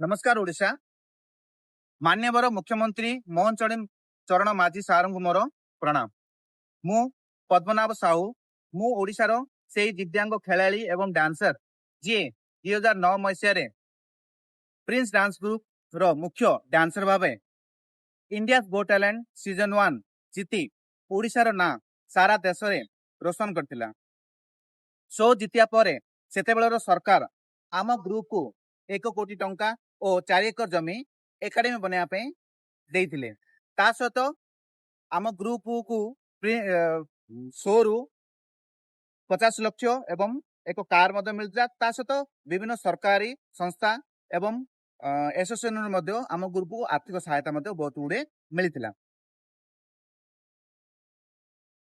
ନମସ୍କାର ଓଡ଼ିଶା। ମାନ୍ୟବର ମୁଖ୍ୟମନ୍ତ୍ରୀ ମୋହନ ଚରଣ ଚରଣ ମାଝୀ ସାରଙ୍କୁ ମୋର ପ୍ରଣାମ। ମୁଁ ପଦ୍ମନାଭ ସାହୁ। ମୁଁ ଓଡ଼ିଶାର ସେଇ ଦିବ୍ୟାଙ୍ଗ ଖେଳାଳି ଏବଂ ଡ୍ୟାନ୍ସର, ଯିଏ 2009 ମସିହାରେ ପ୍ରିନ୍ସ ଡାନ୍ସ ଗ୍ରୁପର ମୁଖ୍ୟ ଡ୍ୟାନ୍ସର ଭାବେ ଇଣ୍ଡିଆସ୍ ଗୋଟ୍ ଟ୍ୟାଲେଣ୍ଟ ସିଜନ 1 ଜିତି ଓଡ଼ିଶାର ନାଁ ସାରା ଦେଶରେ ରୋଶନ କରିଥିଲା। ଶୋ ଜିତିବା ପରେ ସେତେବେଳର ସରକାର ଆମ ଗ୍ରୁପକୁ 1 କୋଟି ଟଙ୍କା ଓ 4 ଏକର ଜମି ଏକାଡେମୀ ବନାଇବା ପାଇଁ ଦେଇଥିଲେ। ତା ସହିତ ଆମ ଗ୍ରୁପକୁ ଶୋରୁ 50 ଲକ୍ଷ ଏବଂ ଏକ କାର ମଧ୍ୟ ମିଳିଥିଲା। ତା ସହିତ ବିଭିନ୍ନ ସରକାରୀ ସଂସ୍ଥା ଏବଂ ଆସୋସିଏସନରୁ ମଧ୍ୟ ଆମ ଗ୍ରୁପକୁ ଆର୍ଥିକ ସହାୟତା ମଧ୍ୟ ବହୁତ ଗୁଡିଏ ମିଳିଥିଲା।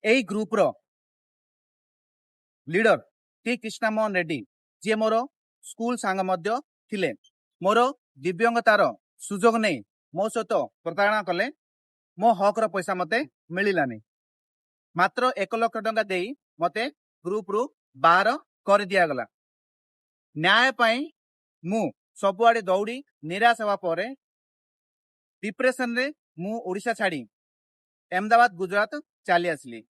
ଏଇ ଗ୍ରୁପର ଲିଡର ଟି କୃଷ୍ଣା ମୋହନ ରେଡ୍ଡି, ଯିଏ ମୋର ସ୍କୁଲ ସାଙ୍ଗ ମଧ୍ୟ ଥିଲେ, ମୋର ଦିବ୍ୟାଙ୍ଗତାର ସୁଯୋଗ ନେଇ ମୋ ସହିତ ପ୍ରତାରଣା କଲେ। ମୋ ହକର ପଇସା ମତେ ମିଳିଲାନି। ମାତ୍ର 1 ଲକ୍ଷ ଟଙ୍କା ଦେଇ ମତେ ଗ୍ରୁପରୁ ବାହାର କରିଦିଆଗଲା। ନ୍ୟାୟ ପାଇଁ ମୁଁ ସବୁଆଡେ ଦୌଡ଼ି ନିରାଶ ହେବା ପରେ ଡିପ୍ରେସନରେ ମୁଁ ଓଡ଼ିଶା ଛାଡ଼ି ଅହମଦାବାଦ, ଗୁଜୁରାଟ ଚାଲି ଆସିଲି।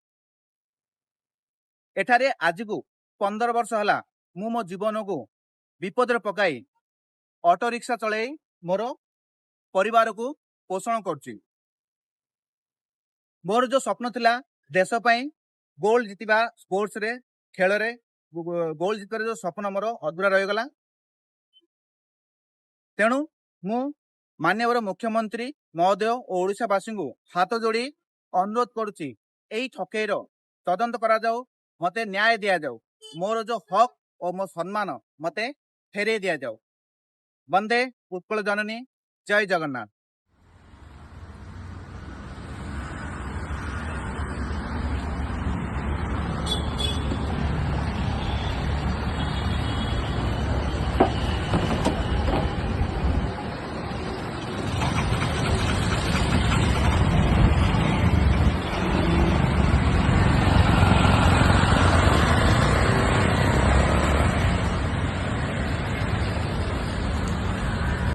ଏଠାରେ ଆଜିକୁ 15 ବର୍ଷ ହେଲା ମୁଁ ମୋ ଜୀବନକୁ ବିପଦରେ ପକାଇ ଅଟୋ ରିକ୍ସା ଚଳାଇ ମୋର ପରିବାରକୁ ପୋଷଣ କରୁଛି। ମୋର ଯୋଉ ସ୍ୱପ୍ନ ଥିଲା ଦେଶ ପାଇଁ ଗୋଲ୍ଡ ଜିତିବା, ସ୍ପୋର୍ଟସରେ, ଖେଳରେ ଗୋଲ୍ଡ ଜିତିବାର ଯୋଉ ସ୍ୱପ୍ନ ମୋର ଅଧୁରା ରହିଗଲା। ତେଣୁ ମୁଁ ମାନ୍ୟବର ମୁଖ୍ୟମନ୍ତ୍ରୀ ମହୋଦୟ ଓ ଓଡ଼ିଶାବାସୀଙ୍କୁ ହାତ ଯୋଡ଼ି ଅନୁରୋଧ କରୁଛି, ଏଇ ଠକେଇର ତଦନ୍ତ କରାଯାଉ, ମତେ ନ୍ୟାୟ ଦିଆଯାଉ, ମୋର ଯୋଉ ହକ୍ ଓ ମୋ ସମ୍ମାନ ମତେ ଫେରେଇ ଦିଆଯାଉ। ବନ୍ଦେ ଉତ୍କଳ ଜନନୀ। ଜୟ ଜଗନ୍ନାଥ।